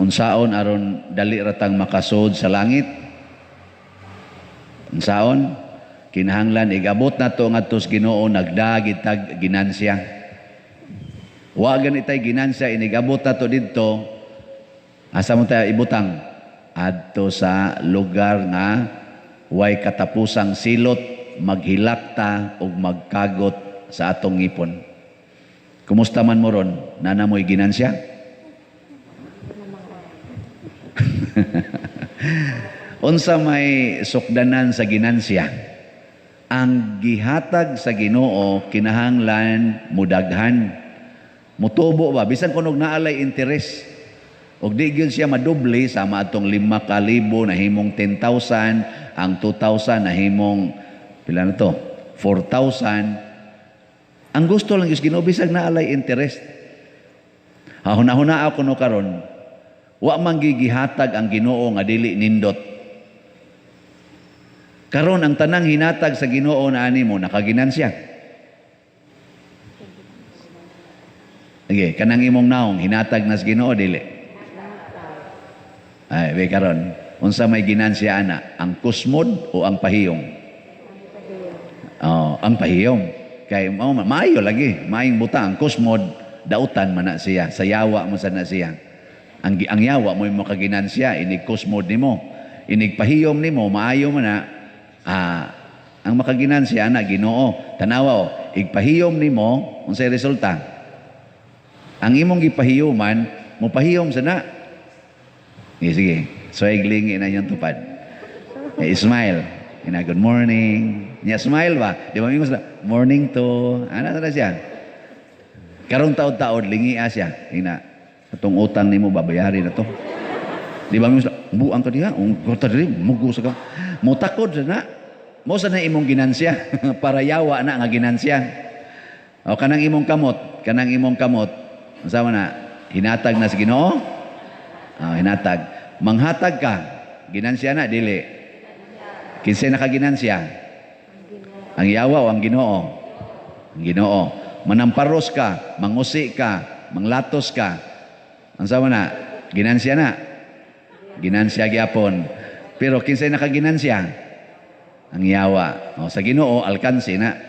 Unsaon aron dali ratang makasud sa langit? Unsaon? Kinahanglan igabot nato ngadto sa Ginoo, nagdagit tag ginansya. Wa gani tay ginansya inigabot nato didto. Asa mo tayo ibutang? Adto sa lugar nga way katapusang silot, maghilakta ug magkagot sa atong ngipon. Kumusta man mo ron? Nana mo'y ginansya? Unsa may sukdanan sa ginansya? Ang gihatag sa Ginoo kinahanglan mudaghan. Mutubo ba bisan kunog naalay interes. Og di gyud siya madoble sama atong 5,000 nahimong 10,000, ang 2,000 nahimong pila na to? 4,000. Ang gusto lang gyud Ginoo bisag naalay interest. Hahuna-huna ako no karon. Wa man gigihatag ang Ginoo nga dili nindot. Karon ang tanang hinatag sa Ginoo na ani mo nakaginansya. Sige, kanang imong naong hinatag na sa Ginoo dili. Ay, be karon, unsa may ginansya ana? Ang kusmod o ang pahiyong? Oh, ang pahiyong. Kay oh, maayo lagi, maayong buta ang kusmod, dautan man na siya, sa yawa mo sa na siya. Ang yawa mo mo kaginansya, inig kusmod nimo, inig pahiyom nimo, maayo man na. Ah, ang makaginansya ana Ginoo. Tanawa oh, igpahiyom nimo, unsay resulta? Ang imong gipahiyuman, mopahiyom sa na. Sige, sige. So iglingi na yung tupad. Eh, smile. Ina, good morning. Nya smile ba? Di ba mingon sila, morning to. Ana na siya. Karong taod-taod lingia siya. Ina, atong utang nimo babayari na to. Di ba mingon sila, buang ka diha, ung kota diri, mugo sa ka. Mutakod sa na. Mo sa na imong ginansya para yawa na nga ginansya. O kanang imong kamot, kanang imong kamot. Unsa man na? Hinatag na sa Ginoo? Oh, hinatag. Manghatag ka, ginansya na dili. Kinsay nakaginansya? Ang yawa o ang Ginoo? Ang Ginoo. Manamparos ka, mangusi ka, manglatos ka. Unsa man na? Ginansya na. Ginansya gyapon. Pero kinsay nakaginansya? Ang yawa. O, sa Ginoo alkansi na.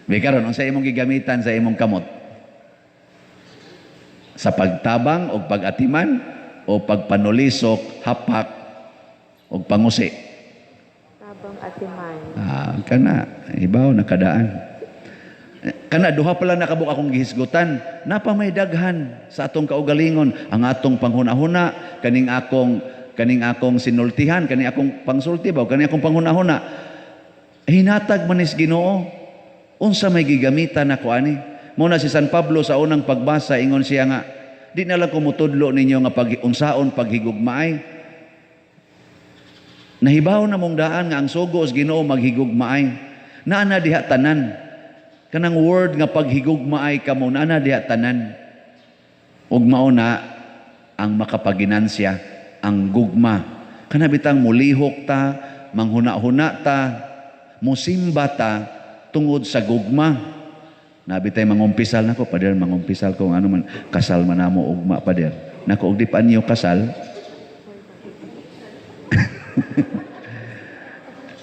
Bi karon unsa imong gigamitan sa imong kamot? Sa pagtabang o pag-atiman o pagpanulisok, hapak o pangusi? Tabang atiman. Ah, kana ibaw nakadaan. Kana duha pala nakabuk akong gihisgutan. Napa may daghan sa atong kaugalingon, ang atong panghuna-huna, kaning akong sinultihan, kaning akong pangsulti ba, kaning akong panghuna-huna. Hinatag man is Ginoo. Unsa may gigamitan nako ani? Muna si San Pablo sa unang pagbasa ingon siya nga di na lang ko mutudlo ninyo nga pag unsaon paghigugmaay. Nahibaw na mong daan nga ang sugo sa Ginoo maghigugmaay. Naa na diha tanan. Kanang word nga paghigugmaay kamo naa na diha tanan. Ug mao na ang makapaginansya, ang gugma. Kana bitang mulihok ta, manghuna-huna ta, musimba ta tungod sa gugma. Nabi tay mangumpisal nako, pader, mangumpisal ko ano man kasal man namo ugma, pader. Nako og di pa niyo kasal.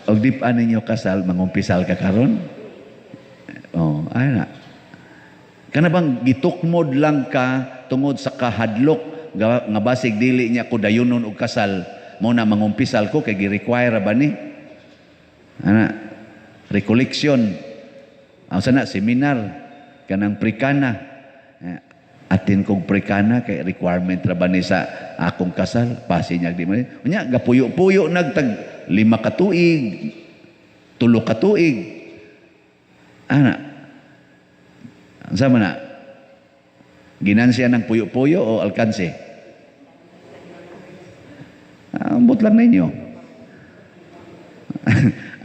Og di pa ninyo kasal, mangumpisal ka karon? Oh, ay na. Kana bang gitukmod lang ka tungod sa kahadlok nga basig dili niya ko dayunon og kasal, mo na mangumpisal ko kay gi-require ba ni? Ana, recollection. Ang sana seminar kanang prikana. Eh, atin kog prikana kay requirement ra ba ni sa akong kasal, pasinyag di man. Unya gapuyo-puyo nagtag 5 ka tuig, 3 ka tuig. Ana. Unsa man na? Ginansya ng puyo-puyo o alkanse? Ambot lang ninyo.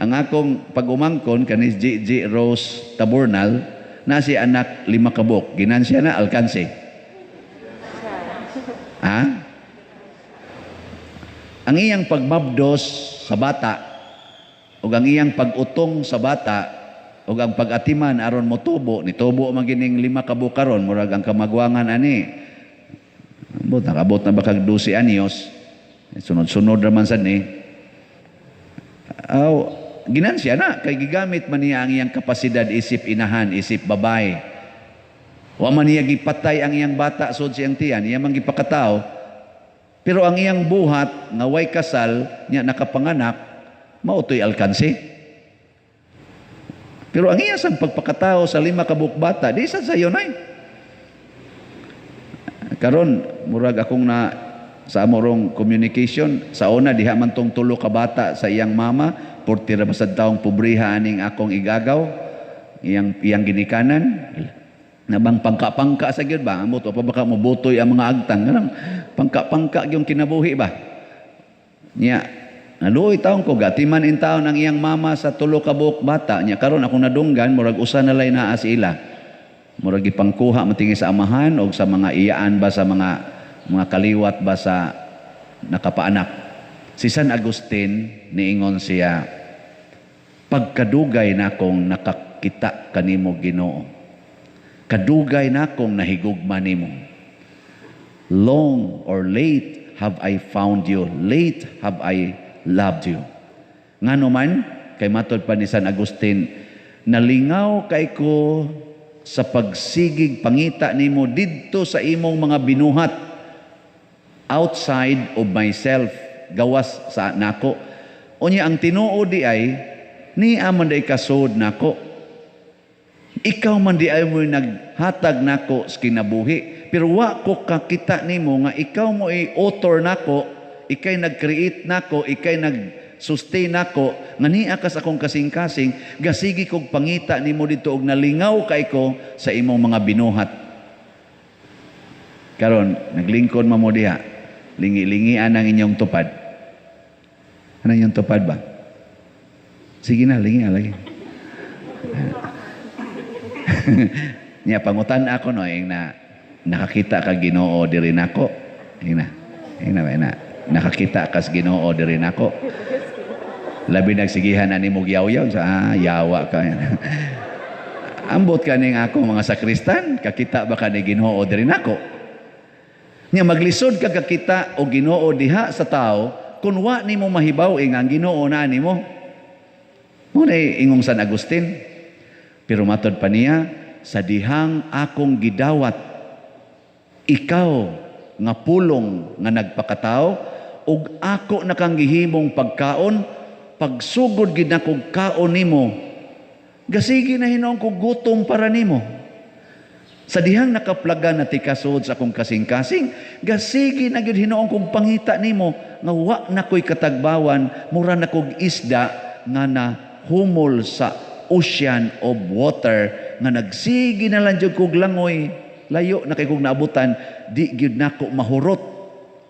Ang akong pag-umangkon kanis G. Rose Taburnal na si anak 5 kabuk. Ginansya na alkanse. Ha? Ang iyang pagmabdos sa bata ug ang iyang pag-utong sa bata ug ang pag-atiman aron motubo, nitubo man gining 5 kabuk karon, murag ang kamagwangan ani. Ambot, nakabot na ba kag 12 anyos? Sunod-sunod raman sad ni. Aw, ginansya na kay gigamit man niya ang iyang kapasidad isip inahan, isip babae. Wa man niya gipatay ang iyang bata sud siyang tiyan, iya man gipakatao. Pero ang iyang buhat nga way kasal nya nakapanganak, mao to'y alkanse. Pero ang iya sang pagpakatao sa 5 ka buok bata, di sad sayo nay. Karon murag akong na sa amorong communication sa una diha man tong 3 ka bata sa iyang mama, porti ra basad taong pobriha aning akong igagaw, iyang ginikanan. Nabang pangka-pangka sa gyud ba, amot pa baka mobutoy ang mga agtang, kanang pangka-pangka gyud kinabuhi ba. Nya naluoy taon ko gatiman in taon ang iyang mama sa 3 ka buok bata. Nya karon akong nadunggan murag usa na lay naa sa ila. Murag gipangkuha matingi sa amahan og sa mga iyaan ba, sa mga kaliwat ba sa nakapaanak. Si San Agustin niingon siya, pagkadugay nakong nakakita kanimo Ginoo, kadugay nakong nahigugma nimo. Long or late have I found you, late have I loved you. Ngano man, kay matod pa ni San Agustin, nalingaw kay ko sa pagsigig pangita nimo didto sa imong mga binuhat outside of myself, gawas sa nako. Unya ang tinuod di ay niya man day kasod nako. Ikaw man di ay mo naghatag nako sa kinabuhi. Pero wa ko kakita nimo nga ikaw mo ay author nako, ikay nag-create nako, ikay nag-sustain nako, nga niya kas akong kasing-kasing, gasigi kog pangita nimo dito og nalingaw kay ko sa imong mga binuhat. Karon naglingkod man mo diha, lingi-lingian ang inyong tupad. Ano inyong tupad ba? Sige na, lingi lagi. Nya pangutan ako no, ing na nakakita ka Ginoo diri nako. Ing na. Ing na, ing na. Nakakita kas Ginoo diri nako. Labi nagsigihan ani mo yaw-yaw sa yawa ka. Ambot kaning ako mga sakristan, kakita ba ka ni Ginoo diri nako? Nya maglisod ka kakita og Ginoo diha sa tao kun wa nimo mahibaw ing ang Ginoo na nimo. Mo na ingong San Agustin. Pero matod pa niya, sa dihang akong gidawat, ikaw nga pulong nga nagpakatao, ug ako na kang gihimong pagkaon, pagsugod gid nakog kaon nimo, gasigi na hinuon kog gutom para nimo. Sa dihang nakaplaga na tikasod sa akong kasing-kasing, gasigi na gid hinuon kog pangita nimo, nga wa na ko'y katagbawan, mura na kog isda nga nahumol sa ocean of water, nga nagsigi na lang jud kog langoy, layo na kay kog naabutan, di gyud nako mahurot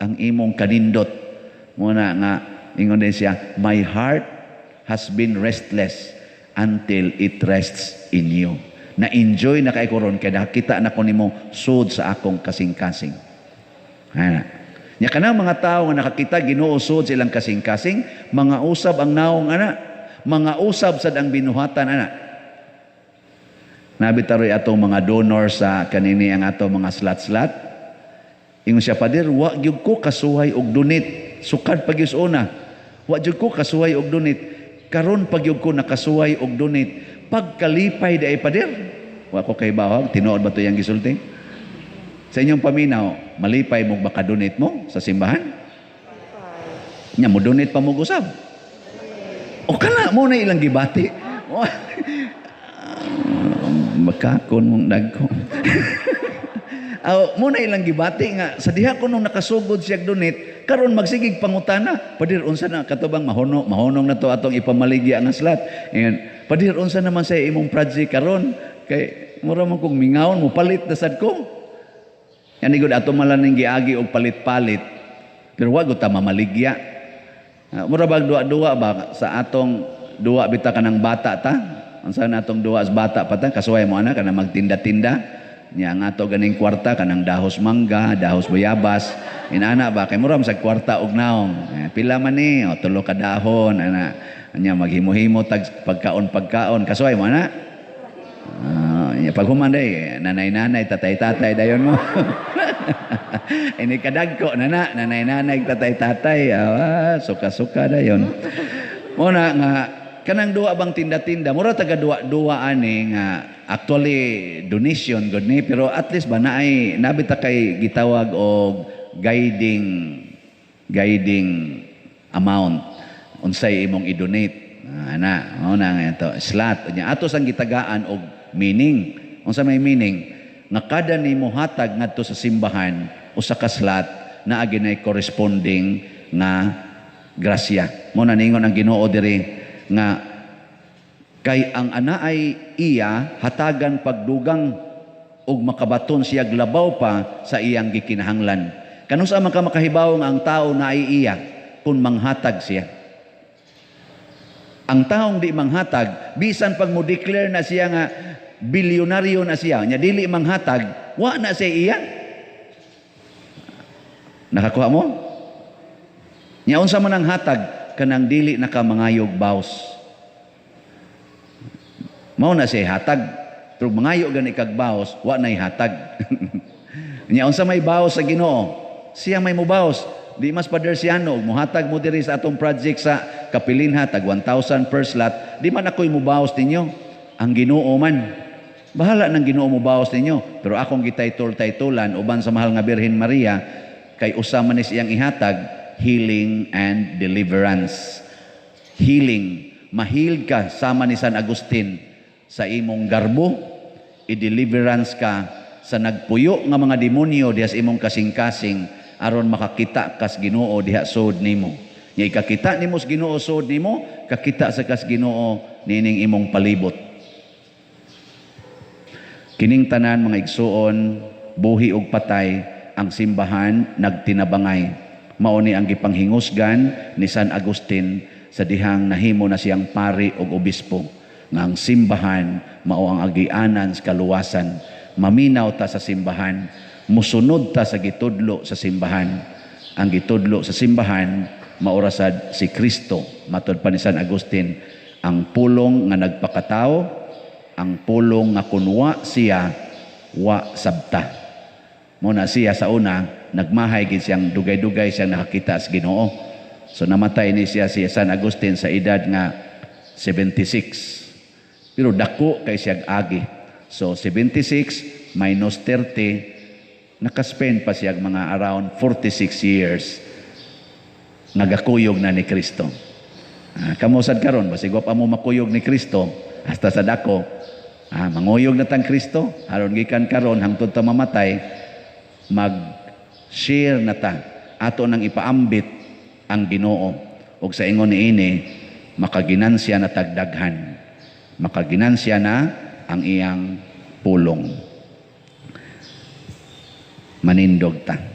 ang imong kanindot. Muna nga ingon din siya, my heart has been restless until it rests in you. Na-enjoy na kay ko ron kay nakita na ko nimo sud sa akong kasing-kasing. Ana. Nya kanang mga tawo nga nakakita Ginoo sud sa ilang kasing-kasing, mga usab ang naong ana, mga usab sad ang binuhatan ana. Nabi taroy atong mga donor sa kanini ang atong mga slat-slat. Ingon siya, Pader, wa gyud ko kasuhay og donate. Sukad pa gyud una. Wa gyud ko kasuhay og donate. Karon pa gyud ko nakasuhay og donate. Pagkalipay di ay, Pader. Wa ko kay bawag, tinuod ba to yang gisulti? Sa inyong paminaw, malipay mo ba ka-donate mo sa simbahan? Nya mo donate pa mo gusab. O kana mo na ilang gibati. Makakon mong dagko. Aw, mo na ilang gibati nga sa diha ko nung nakasugod siya donate, karon magsigig pangutana. Padir unsa na katubang mahono, mahonong na to atong ipamaligya nga slot. Ingon, Padir unsa naman sa imong project karon kay mura man kong mingawon mo palit na sad ko. Yani gud ato man lang ning giagi og palit-palit. Pero wa gud ta mamaligya. Mura bag duwa-duwa ba sa atong duwa bita kanang bata ta? Unsa na atong duwa sa bata pa ta? Kasuway mo ana kanang magtinda-tinda. Nya ang ato ganing kwarta kanang dahos mangga, dahos bayabas. Inana ba kay mura man sa kwarta og naong. Pila man ni? O tulo ka dahon ana. Nya maghimo-himo tag pagkaon-pagkaon. Kasuway mo ana? Nya pag human day, nanay-nanay, tatay-tatay dayon mo. Ini kadagko na na, nanay-nanay, tatay-tatay, ah, suka-suka na yon. Muna nga, kanang duwa bang tinda-tinda, mura taga duwa-duwa ani nga actually donation gud ni, pero at least ba naay nabita kay gitawag og guiding amount unsay imong i-donate. Ah, ana mao na nga to slot nya ato sang gitagaan og meaning. Unsa may meaning nga kada nimo hatag ngadto sa simbahan usa ka slot, naa ginay corresponding nga grasya. Mo na ningon ang Ginoo diri nga kay ang anaay iya hatagan pagdugang ug makabaton siya labaw pa sa iyang gikinahanglan. Kanus-a man ka makahibaw nga ang tao naay iya kung manghatag siya? Ang taong di manghatag, bisan pag mo declare na siya nga bilyonaryo na siya, nya dili manghatag, wa na siya iya. Nakakuha mo? Nya unsa man ang hatag? Kanang dili na ka mangayog baws. Mao na siya hatag. Pero mangayo gani kag baws, wa na'y hatag. Nya unsa may baws sa Ginoo? Siya may mubaws. Di mas Pader Siano, muhatag mo diri sa atong project sa Kapilinha, tag 1,000 per slot, di man ako'y mubawas ninyo. Ang Ginoo man. Bahala ng Ginoo mubawas ninyo. Pero akong gitaytol-taytolan uban sa mahal nga Birhen Maria, kay usa man is iyang ihatag, healing and deliverance. Healing. Mahil ka sama ni San Agustin sa imong garbo, i-deliverance ka sa nagpuyo nga mga demonyo diha sa imong kasing-kasing aron makakita kas Ginoo diha sod nimo. Nya ikakita nimo sa Ginoo sod nimo, kakita sa kas Ginoo nining imong palibot. Kining tanan, mga igsuon, buhi ug patay, ang simbahan nagtinabangay. Mao ni ang gipanghingusgan ni San Agustin sa dihang nahimo na siyang pari ug obispo nga ang simbahan mao ang agianan sa kaluwasan. Maminaw ta sa simbahan, musunod ta sa gitudlo sa simbahan. Ang gitudlo sa simbahan mao ra sad si Kristo. Matod pa ni San Agustin, ang pulong nga nagpakatao, ang pulong nga kunwa siya wa sabta. Mo na siya sa una nagmahay gid siyang dugay-dugay siyang nakakita sa Ginoo. So namatay ni siya si San Agustin sa edad nga 76. Pero dako kay siya agi. So 76 minus 30, nakaspend pa siya mga around 46 years nagakuyog na ni Kristo. Ah, kamo sad karon basig wa pa mo makuyog ni Kristo hasta sa dako. Ah, manguyog na tang Kristo aron gikan karon hangtod ta mamatay mag-share na ta, ato nang ipaambit ang Ginoo ug sa ingon niini makaginansya na tagdaghan, makaginansya na ang iyang pulong. Manindog ta.